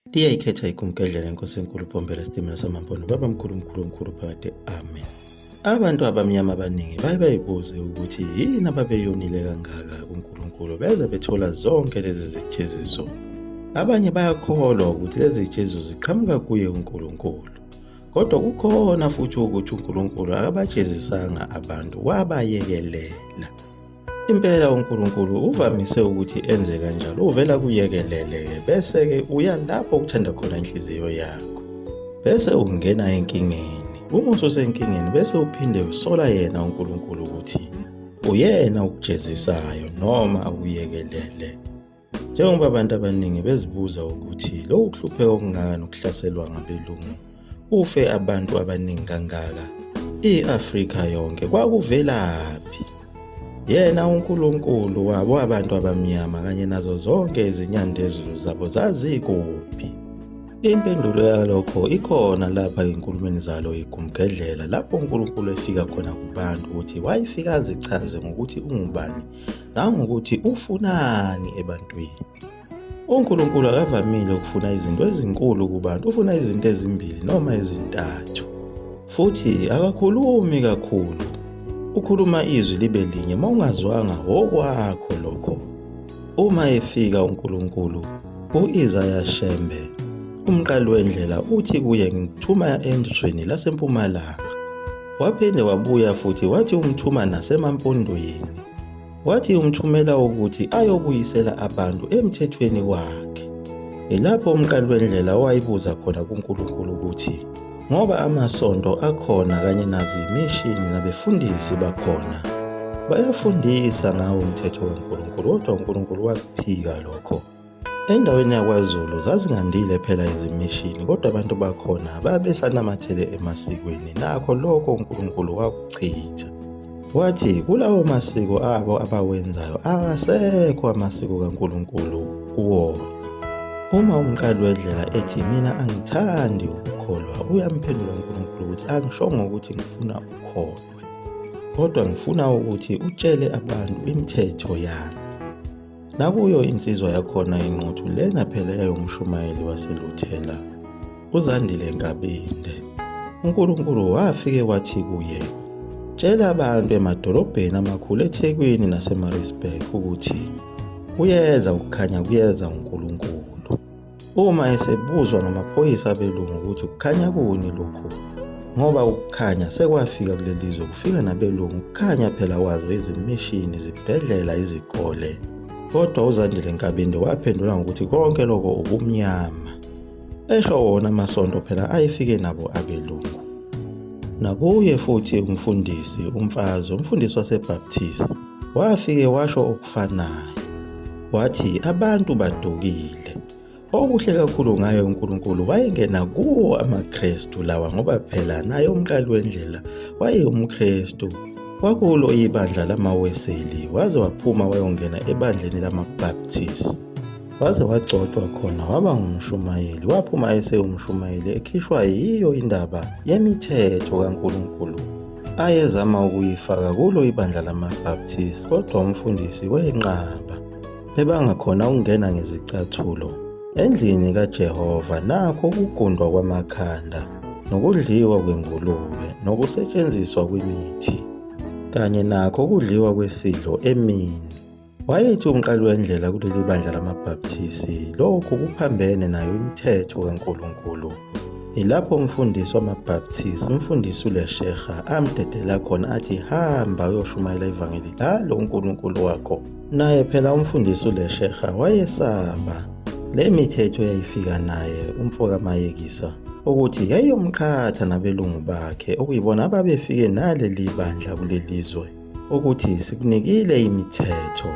Iyayikhetha ikumgedlela inkosi enkulu Bhombela isitimela samampondo baba mkhulu mkhulu mkhulu phakade amen. Abantu abamnyama abaningi baye bayibuze ukuthi yini ababeyonile kangaka kuNkulunkulu beze bethola zonke lezi zijeziso. Abanye bayakholwa ukuthi lezi zijeziso ziqhamuka kuye uNkulunkulu. Kodwa kukhona futhi ukuthi uNkulunkulu akabajezisanga abantu wabayekelela. Impela uNkulunkulu uvamise ukuthi enze kanjalo, uvela kuyekelele-ke bese-ke uya lapho okuthanda khona inhliziyo yakho, bese ungena enkingeni. Uma ususenkingeni bese uphinde usola yena uNkulunkulu ukuthi uyena okujezisayo noma akuyekelele. Njengoba abantu abaningi bezibuza ukuthi lokhu kuhlupheka okungaka nokuhlaselwa ngabelungu kufe abantu abaningi kangaka i-Afrika yonke kwakuvelaphi? Yena uNkulunkulu wabo abantu abamnyama kanye nazo zonke izinyandezulu zabo zazikuphi? Impendulo yalokho ikhona lapha enkulumeni zalo igumgedlela lapho uNkulunkulu efika khona kubantu ukuthi wayefika azichaze ngokuthi ungubani nangokuthi ufunani ebantwini. UNkulunkulu akavamile ukufuna izinto ezinkulu kubantu, ufuna izinto ezimbili noma ezintathu. Futhi akakhulumi kakhulu, ukhuluma izwi libe linye, uma ungazwanga okwakho lokho. Uma efika uNkulunkulu ku-Isaya Shembe, umqali wendlela uthi kuye ngithuma ezweni lasempumalanga. Waphinde wabuya futhi wathi umthuma nasemampondweni. Wathi umthumela ukuthi ayobuyisela abantu emthethweni wakhe. Yilapho umqali wendlela owayibuza khona kuNkulunkulu ukuthi ngoba amasonto akhona kanye nazimishini nabefundisi bakhona bayafundisa ngawo umthetho kaNkulunkulu kodwa uNkulunkulu wakuphika lokho. Endaweni yakwaZulu zazingandile phela izimishini kodwa abantu bakhona babesanamathele emasikweni nakho lokho uNkulunkulu wakuchitha. Wathi kulawo masiko abo abawenzayo akasekho amasiko kaNkulunkulu kuwona. Uma umqali wendlela ethi mina angithandi ukukholwa uyamphendula uNkulunkulu ukuthi angishongo ukuthi ngifuna ukholwe kodwa ngifuna ukuthi utshele abantu imithetho yami. Nakuyo insizwa yakhona inquthu lena phela yayumshumayeli waseLuthela uZandile Nkabinde. UNkulunkulu wafike wathi kuye, tshela abantu emadolobheni amakhulu eThekwini naseMaritzburg ukuthi kuyeza ukukhanya kuyeza uNkulunkulu. Uma esebuzwa ngamaphoyisa abelungu ukuthi kukhanya kuni lokhu ngoba ukukhanya sekwafika kuleli zwe kufika nabelungu kukhanya phela kwazo izimishini izibhedlela izikole kodwa uZandile Nkabinde waphendula ngokuthi konke lokho ubumnyama esho wona amasonto phela ayefike nabo abelungu nakuye futhi umfundisi umfazi umfundisi waseBaptist wafike washo okufanayo wathi abantu badukile okuhle kakhulu ngaye uNkulunkulu wayengena kuwo amaKristu lawa ngoba phela naye umqali wendlela wayewumKristu kwakulo ibandla lamaWeseli waze waphuma wayongena ebandleni lamaBaptist waze wagcotshwa khona waba ngumshumayeli waphuma esewumshumayeli ekhishwa yiyo indaba yemithetho kaNkulunkulu ayezama ukuyifaka kulo ibandla lamaBaptist kodwa umfundisi wenqaba bebanga khona ukungena ngezicathulo endlini kaJehova nakho ukugundwa kwamakhanda nokudliwa kwengulube nokusetshenziswa kwemithi kanye nakho ukudliwa kwesidlo emini Wayethi umqali wendlela kuleli bandla lamaBhapthisi lokhu kuphambene nayo imithetho kaNkulunkulu. Yilapho umfundisi wamaBhapthisi, umfundisi uLesheha, amdedela khona athi hamba uyoshumayela ivangeli lalo uNkulunkulu wakho. Naye phela umfundisi uLesheha wayesaba le mithetho yayifika naye umfo kaMayekisa ukuthi yayiyomqhatha nabelungu bakhe okuyibona ababefike naleli bandla kuleli zwe. Ukuthi sikunikile imithetho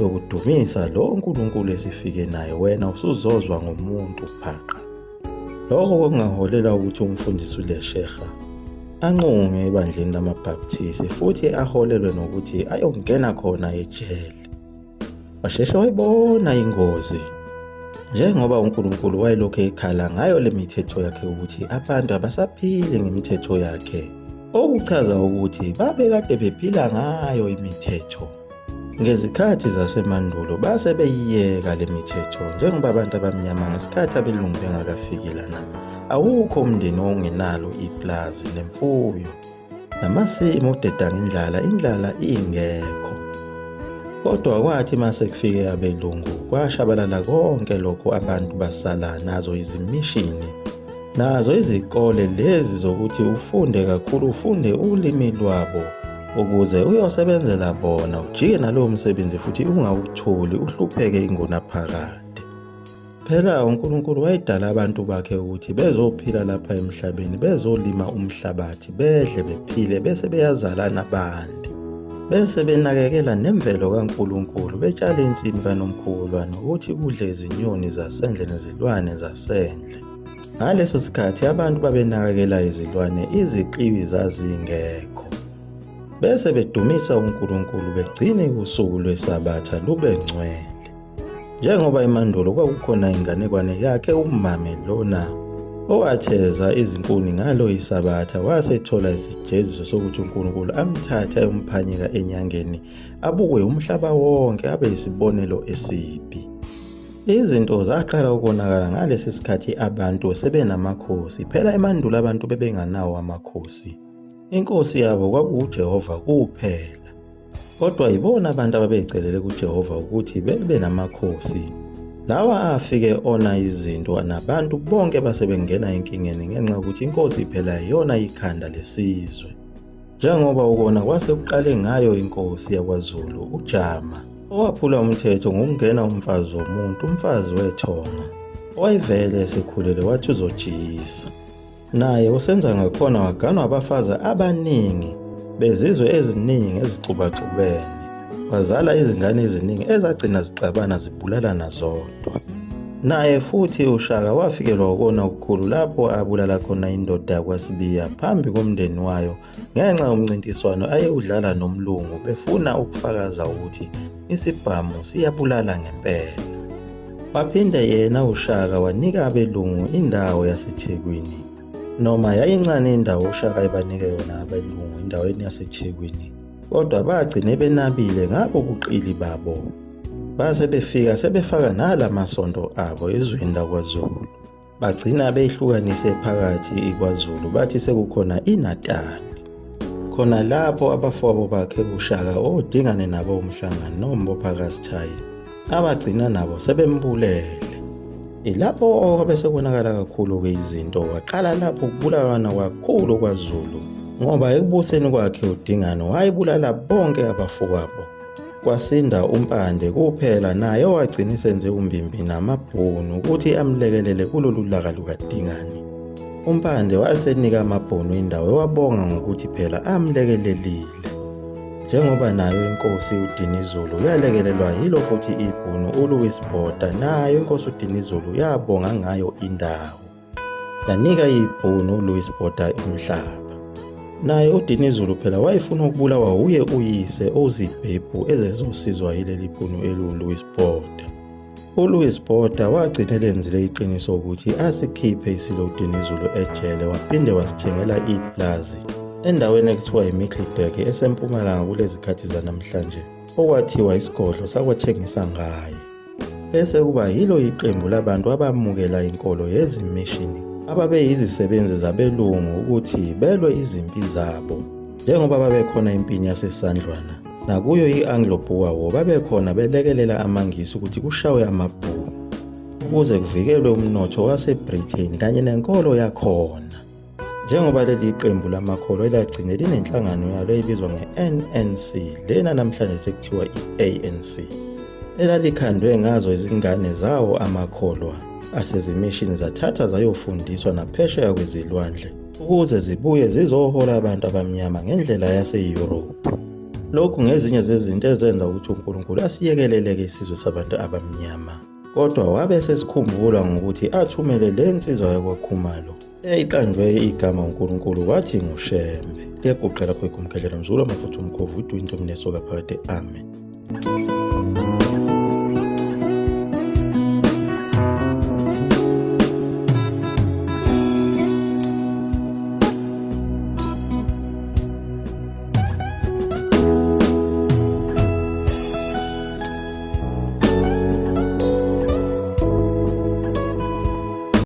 yokudumisa lo Nkulunkulu esifike naye wena usuzozwa ngomuntu phaqa. Lokho kwakungaholela ukuthi umfundisi uLesheha anqunywe ebandleni lamaBaptist futhi aholelwe nokuthi ayongena khona ejele. Washeshe wayibona ingozi njengoba uNkulunkulu wayelokhu ekhala ngayo le mithetho yakhe ukuthi abantu abasaphili ngemithetho yakhe okuchaza ukuthi babekade bephila ngayo imithetho. Ngezikhathi zasemandulo base beyiyeka le mithetho njengoba abantu abamnyama ngesikhathi abelungu bengakafiki lana awukho umndeni ongenalo ipulazi nemfuyo namasimu udeda ngendlala indlala ingekho. Kodwa kwathi mase kufike abelungu kwashabalala konke lokho abantu basala nazo izimishini nazo izikole lezi zokuthi ufunde kakhulu ufunde ulimi lwabo ukuze uyosebenzela bona ujike nalowo msebenzi futhi ungawutholi uhlupheke ingunaphakade. Phela uNkulunkulu wayedala abantu bakhe ukuthi bezophila lapha emhlabeni bezolima umhlabathi bedle bephile bese beyazalana bande bese benakekela nemvelo kaNkulunkulu betshale insimi kaNomkhubulwane ukuthi kudle izinyoni zasendle nezilwane zasendle. Ngaleso sikhathi abantu babenakekela izilwane iziqiwi zazingekho. Bese bedumisa uNkulunkulu begcine usuku lweSabatha lube ngcwele. Njengoba emandulo kwakukhona inganekwane yakhe uMame lona owatheza izinkuni ngalo iSabatha wasethola isijeziso sokuthi uNkulunkulu amthathe ayomphanyeka enyangeni abukwe umhlaba wonke abe yisibonelo esibi. Izinto zaqala ukonakala ngalesi sikhathi abantu sebenamakhosi. Phela emandulo abantu bebenganawo amakhosi. Inkosi yabo kwakuwuJehova kuphela. Kodwa yibona abantu ababecelele kuJehova ukuthi bebe namakhosi. Lawa afike ona izinto nabantu bonke base bengena enkingeni ngenxa yokuthi inkosi phela iyona ikhanda lesizwe. Njengoba ukona kwase kuqale ngayo inkosi yakwaZulu uJama owaphula umthetho ngokungena umfazi womuntu umfazi wethonga owayevele esekhulele wathi uzojiyisa. Naye uSenzangakhona waganwa abafazi abaningi bezizwe eziningi ezixubaxubene. Wazala izingane eziningi ezagcina zixabana zibulalana zodwa. Naye futhi uShaka wafikelwa ukona okukhulu lapho abulala khona indoda yakwaSibiya phambi komndeni wayo ngenxa yomncintiswano ayewudlala nomlungu befuna ukufakaza ukuthi isibhamu siyabulala ngempela. Waphinde yena uShaka wanika abelungu indawo yaseThekwini. Noma yayincane indawo uShaka ebanike yona abelungu endaweni yaseThekwini, kodwa bagcine benabile ngabo buqili babo. Base befika sebefaka nala masonto abo ezweni lakwaZulu. Bagcina beyihlukanise phakathi iKwaZulu bathi sekukhona iNatali. Khona lapho abafowabo bakhe uShaka odingane nabo umhlangano noMbopha kaSithayi abagcina nabo sebembulele. Ilapho okwabe sekonakala kakhulu-ke izinto waqala lapho ukubulawana kakhulu kwaZulu ngoba ekubuseni kwakhe uDingane wayebulala bonke abafowabo. Kwasinda uMpande kuphela naye owagcina esenze umbimbi namabhunu ukuthi amlekelele kulolu laka lukaDingane. UMpande wasenika amabhunu indawo ewabonga ngokuthi phela amlekelelile. Njengoba nayo inkosi uDinizulu yalekelelwa yilo futhi ibhunu uLouis Botha nayo inkosi uDinizulu yabonga ngayo indawo. Yanika ibhunu uLouis Botha umhlaba. Naye uDinizulu phela wayefuna ukubulawa wuye uyise uZibhebhu ezezosizwa yileli bhunu eliwuLouis Botha. ULouis Botha wagcina elenzile iqiniso ukuthi asikhiphe isilo uDinizulu ejele waphinde wasithengela ipulazi endaweni ekuthiwa yiMiddelburg esempumalanga kulezikhathi zanamhlanje okwathiwa isigodlo sakwathengisa ngaye. Bese kuba yilo iqembu labantu abamukela inkolo yezimishini ababeyizisebenzi zabelungu ukuthi belwe izimpi zabo njengoba babekhona empini yaseSandlwana nakuyo i-Anglo-Boer War babekhona belekelela amaNgisi ukuthi kushawe amaBhunu ukuze kuvikelwe umnotho waseBritain kanye nenkolo yakhona. Njengoba leli qembu lamakholwa elagcine linenhlangano yalo ebizwa nge-NNC lena namhlanje sekuthiwa i-ANC elalikhandwe ngazo izingane zawo amakholwa asezimishini zathathwa zayofundiswa naphesheya kwezilwandle ukuze zibuye zizohola abantu abamnyama ngendlela yase-Europe. Lokhu ngezinye zezinto ezenza ukuthi uNkulunkulu asiyekeleleke isizwe sabantu abamnyama. Kodwa wabe esesikhumbula ngokuthi athumele le nsizwa yakwaKhumalo eyayiqanjwe igama uNkulunkulu wathi nguShembe. Liyaguqa lapho igumgedlela mzukulu amafutha umkhovu udwinto mneso kaphakade. Amen.